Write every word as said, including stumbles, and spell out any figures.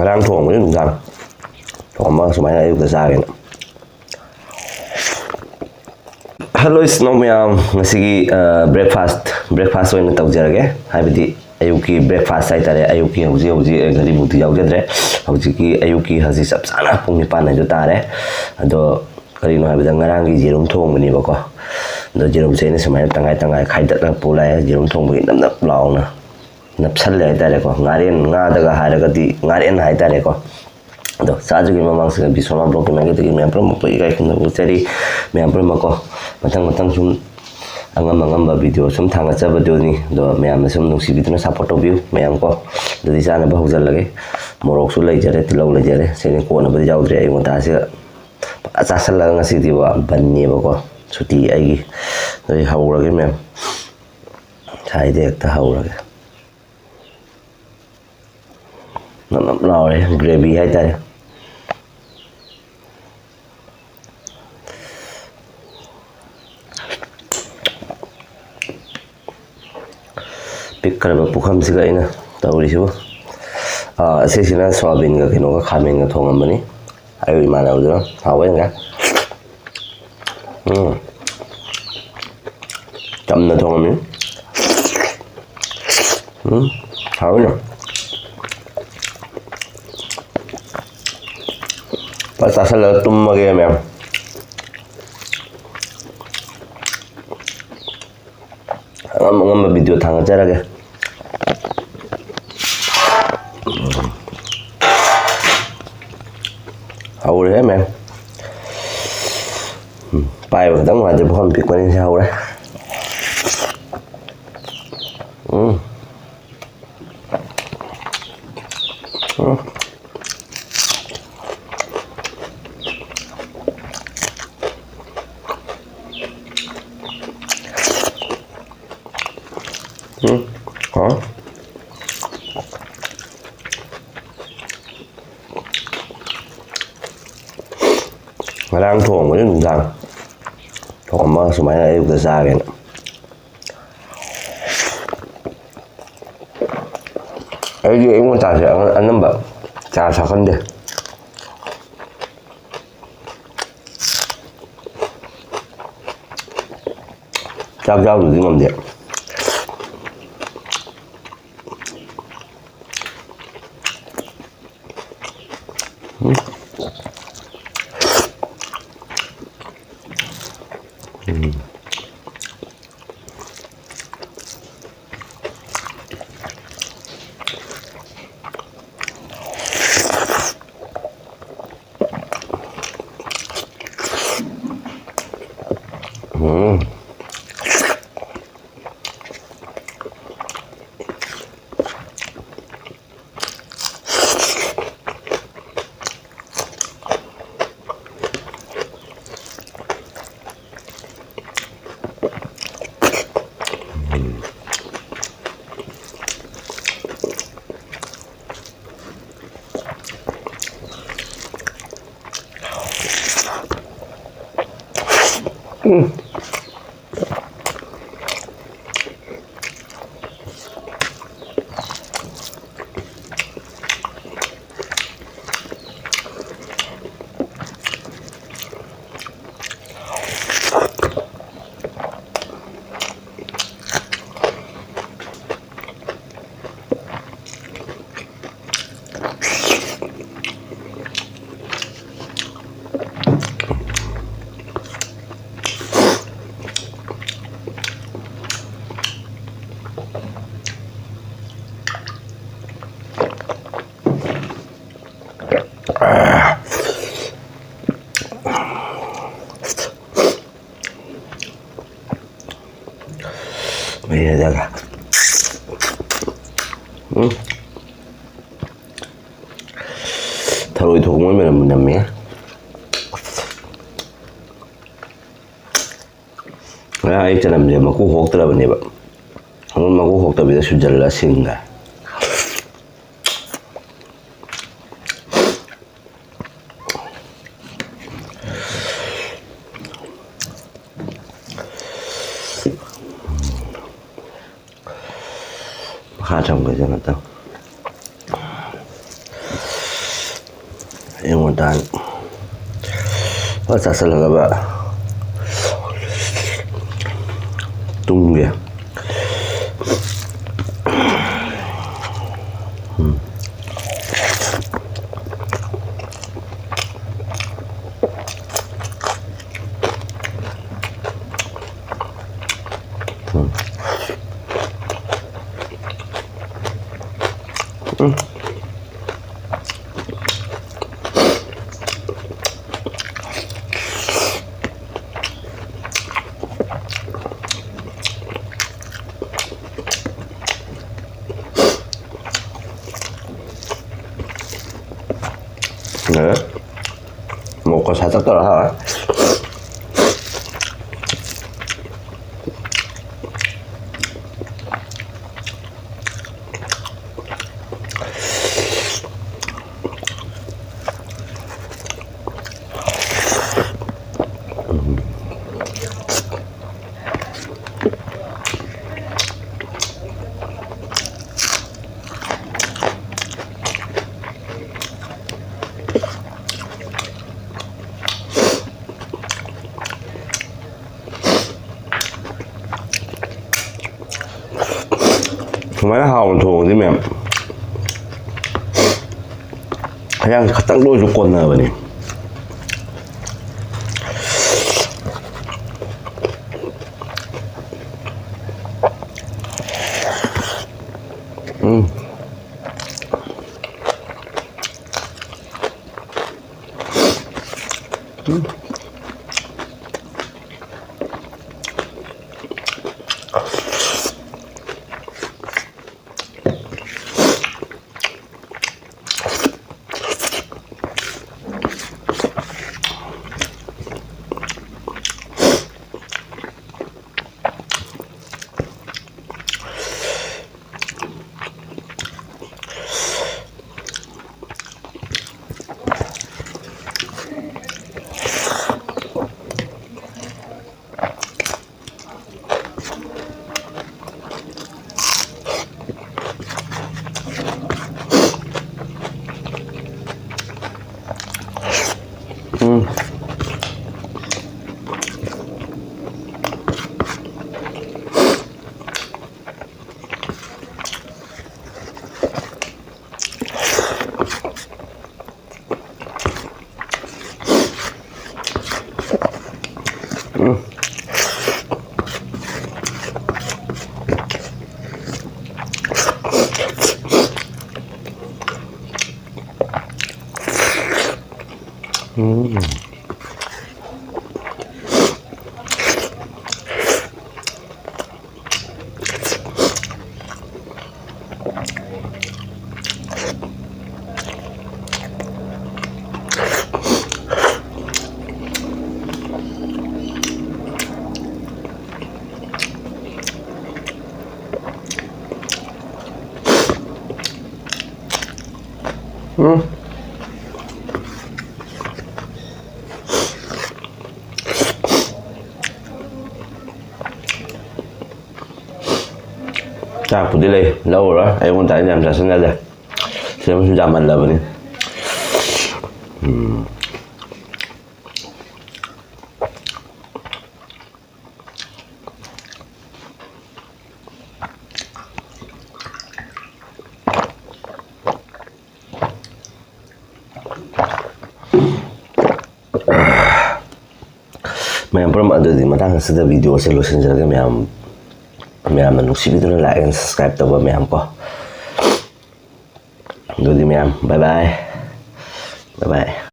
ꯉꯔꯥꯡ ꯊꯣꯡꯕꯅꯤ ꯅꯨꯡꯗꯥꯡ꯫ ꯊꯣꯡꯉꯝꯃꯒ ꯁꯨꯃꯥꯏꯅ ꯑꯌꯨꯛꯇ ꯆꯥꯒꯦꯅ꯫ ꯍꯜꯂꯣ ꯏꯆꯤꯟ ꯏꯅꯥꯎ ꯃꯌꯥꯝ, ꯉꯁꯤꯒꯤ, ꯑ, breakfast, breakfast ꯑꯣꯏꯅ ꯇꯧꯖꯔꯒꯦ꯫ ꯍꯥꯏꯕꯗꯤ ꯑꯌꯨꯛꯀꯤ breakfast ꯍꯥꯏꯇꯥꯔꯦ꯫ ꯑꯌꯨꯛꯀꯤ ꯍꯧꯖꯤꯛ ꯍꯧꯖꯤꯛ, ꯑ, ꯘꯔꯤꯃꯨꯛꯇꯤ ꯌꯥꯎꯖꯗ꯭ꯔꯦ꯫ ꯍꯧꯖꯤꯛꯀꯤ ꯑꯌꯨꯛꯀꯤ ꯍꯧꯖꯤꯛ ꯆꯞ ꯆꯥꯅ ꯄꯨꯡ ꯅꯤꯄꯥꯟ ꯍꯥꯏꯗꯣ ꯇꯥꯔꯦ꯫ ꯑꯗꯣ ꯀꯔꯤꯅꯣ ꯍꯥꯏꯕꯗ ꯉꯔꯥꯡꯒꯤ ꯌꯦꯔꯨꯝ ꯊꯣꯡꯕꯅꯦꯕꯀꯣ꯫ ꯑꯗꯣ ꯌꯦꯔꯨꯝꯁꯦ ꯑꯩꯅ ꯁꯨꯃꯥꯏꯅ ꯇꯪꯈꯥꯏ ꯇꯪꯈꯥꯏ ꯈꯥꯏꯗꯠꯂꯒ ꯄꯨ ꯂꯥꯛꯑꯦ꯫ ꯌꯦꯔꯨꯝ ꯊꯣꯡꯕꯒꯤ ꯅꯞ ꯅꯞ ꯂꯥꯎꯅ ꯅꯞꯁꯜꯂꯦ ꯍꯥꯏꯇꯥꯔꯦꯀꯣ꯫ ꯉꯥꯔꯦꯟ, ꯉꯥꯗꯒ ꯍꯥꯏꯔꯒꯗꯤ ꯉꯥꯔꯦꯟ ꯍꯥꯏꯇꯥꯔꯦꯀꯣ꯫ ꯑꯗꯣ ꯆꯥꯖꯒꯤ ꯃꯃꯥꯡꯁꯤꯗ ꯕꯤꯁ꯭ꯋꯥꯃꯥ ꯕ꯭ꯂꯣꯛꯀꯤ ꯃꯥꯏꯀꯩꯗꯒꯤ ꯃꯌꯥꯝ ꯄꯨꯝꯅꯃꯛꯄꯨ ꯏꯀꯥꯏ ꯈꯨꯝꯅꯕ ꯎꯠꯆꯔꯤ꯫ ꯃꯌꯥꯝ ꯄꯨꯝꯅꯃꯛꯀꯣ, ꯃꯊꯪ ꯃꯊꯪ ꯁꯨꯝ ꯑꯉꯝ ꯑꯉꯝꯕ ꯚꯤꯗꯤꯑꯣ ꯁꯨꯝ ꯊꯥꯡꯒꯠꯆꯕꯗꯨꯅꯤ꯫ ꯑꯗꯣ ꯃꯌꯥꯝꯅ ꯁꯨꯝ ꯅꯨꯡꯁꯤꯕꯤꯗꯨꯅ support ꯇꯧꯕꯤꯌꯨ ꯃꯌꯥꯝ ꯀꯣ꯫ ꯑꯗꯨꯗꯤ ꯆꯥꯅꯕ ꯍꯧꯖꯤꯜꯂꯒꯦ꯫ ꯃꯣꯔꯣꯛꯁꯨ ꯂꯩꯖꯔꯦ, ꯇꯤꯜꯍꯧ ꯂꯩꯖꯔꯦ꯫ ꯁꯤꯅꯤ ꯀꯣꯟꯅꯕꯗꯤ ꯌꯥꯎꯗ꯭ꯔꯦ꯫ ꯑꯌꯨꯛ ꯉꯟꯇꯥꯁꯤꯗ ꯐꯖ ꯆꯥꯁꯤꯜꯂꯒ ꯉꯁꯤꯗꯤ ꯕꯟꯅꯦꯕꯀꯣ, ꯁꯨꯇꯤ ꯑꯩꯒꯤ꯫ ꯑꯗꯨꯗꯤ ꯍꯧꯔꯒꯦ ꯃꯌꯥꯝ, ꯉꯁꯥꯏꯗꯤ ꯍꯦꯛꯇ ꯍꯧꯔꯒꯦ꯫ ꯅꯞ ꯅꯞ ꯂꯥꯎꯔꯦ, gravy ꯍꯥꯏꯇꯥꯔꯦ꯫ ꯄꯤꯛꯈ꯭ꯔꯕ ꯄꯨꯈꯝꯁꯤꯒ ꯑꯩꯅ ꯇꯧꯔꯤꯁꯤꯕꯨ꯫ ꯑꯥ, ꯑꯁꯤꯁꯤꯅ ꯁꯣꯌꯥꯕꯤꯟꯒ ꯀꯩꯅꯣꯒ ꯈꯥꯃꯦꯟꯒ ꯊꯣꯡꯉꯝꯕꯅꯤ꯫ ꯑꯩ ꯏꯃꯥꯟꯅꯕꯗꯨꯅ ꯍꯥꯎꯋꯦꯅ꯫ ꯎꯝ꯫ ꯆꯝꯅ ꯊꯣꯡꯉꯝꯃꯤ꯫ ꯎꯝ, ꯍꯥꯎꯋꯤꯅꯦ꯫ ꯐꯖ ꯆꯥꯁꯤꯜꯂꯒ ꯇꯨꯝꯃꯒꯦ ꯃꯌꯥꯝ꯫ ꯑꯉꯝ ꯑꯉꯝꯕ ꯚꯤꯗꯤꯑꯣ ꯊꯥꯡꯒꯠꯆꯔꯒꯦ꯫ ꯍꯧꯔꯦꯍꯦ ꯃꯌꯥꯝ꯫ ꯎꯝ, ꯄꯥꯏꯕ ꯈꯤꯇꯪ ꯅꯨꯡꯉꯥꯏꯇꯦ, ꯄꯨꯈꯝ ꯄꯤꯛꯄꯅꯤꯅ꯫ ꯁꯤ ꯍꯧꯔꯦ꯫ ꯎꯝ꯫ ꯎꯝ꯫ ꯎꯝ꯫ ꯍꯥꯎ꯫ ꯉꯔꯥꯡ ꯊꯣꯡꯕꯅꯤ ꯅꯨꯡꯗꯥꯡ꯫ ꯊꯣꯡꯉꯝꯃꯒ ꯁꯨꯃꯥꯏꯅ ꯑꯌꯨꯛꯇ ꯆꯥꯒꯦꯅ꯫ ꯑꯩꯗꯤ ꯑꯌꯨꯛ ꯉꯟꯇꯥꯁꯦ ꯑꯅ-, ꯑꯅꯝꯕ ꯆꯥ ꯁꯥꯀꯟꯗꯦ꯫ ꯆꯥꯛ ꯆꯥꯕꯗꯨꯗꯤ ꯉꯝꯗꯦ꯫ ꯎꯝ꯫ ꯊꯔꯣꯏ ꯊꯣꯡꯕ ꯃꯅꯝ ꯅꯝꯃꯦ꯫ ꯉꯔꯥꯡ ꯑꯩ ꯆꯅꯝꯁꯦ ꯃꯀꯨ ꯈꯣꯛꯇ꯭ꯔꯕꯅꯦꯕ꯫ ꯑꯗꯨꯝ ꯃꯀꯨ ꯈꯣꯛꯇꯕꯤꯗ ꯁꯨꯖꯜꯂ ꯁꯤꯡꯒ꯫ ꯃꯈꯥ ꯊꯝꯈ꯭ꯔꯁꯦ ꯉꯥꯛꯇꯪ꯫ ꯑꯩꯉꯣꯟꯗ ꯐꯖ ꯆꯥꯁꯤꯜꯂꯒ ꯇꯨꯝꯒꯦ꯫ ꯎꯝ꯫ ꯎꯝ꯫ ꯎꯝ꯫ ꯌꯥꯔꯦ꯫ ꯃꯣꯔꯣꯛꯀ ꯁꯥꯇꯛ ꯇꯧꯔ ꯍꯥꯎꯔꯦ꯫ ꯁꯨꯃꯥꯏꯅ ꯍꯥꯎꯅ ꯊꯣꯡꯉꯗꯤ ꯃꯌꯥꯝ, ꯍꯦꯟꯖꯥꯡꯁꯦ ꯈꯇꯪꯗ ꯑꯣꯏꯔꯁꯨ ꯀꯣꯟꯅꯕꯅꯤ꯫ ꯎꯝ꯫ ꯎꯝ꯫ ꯎꯝ꯫ ꯎꯝ꯫ ꯎꯝ꯫ ꯆꯥꯛꯄꯨꯗꯤ ꯂꯩ, ꯂꯧꯔꯔꯣꯏ꯫ ꯑꯌꯨꯛ ꯉꯟꯇꯥꯗꯤ ꯌꯥꯝ ꯆꯥꯁꯤꯟ ꯌꯥꯗꯦ꯫ ꯁꯤꯗꯁꯨ ꯌꯥꯝꯃꯜꯂꯕꯅꯤ꯫ ꯎꯝ꯫ ꯃꯌꯥꯝ ꯄꯨꯝꯅꯃꯛ, ꯑꯗꯨꯗꯤ ꯃꯇꯥꯡ ꯑꯁꯤꯗ video ꯑꯁꯦ ꯂꯣꯏꯁꯤꯟꯖꯔꯒꯦ꯫ ꯃꯌꯥꯝ, ꯃꯌꯥꯝꯅ ꯅꯨꯡꯁꯤꯕꯤꯗꯨꯅ like and subscribe ꯇꯧꯕ ꯃꯌꯥꯝ ꯀꯣ꯫ ꯑꯗꯨꯗꯤ ꯃꯌꯥꯝ, bye bye꯫ Bye bye꯫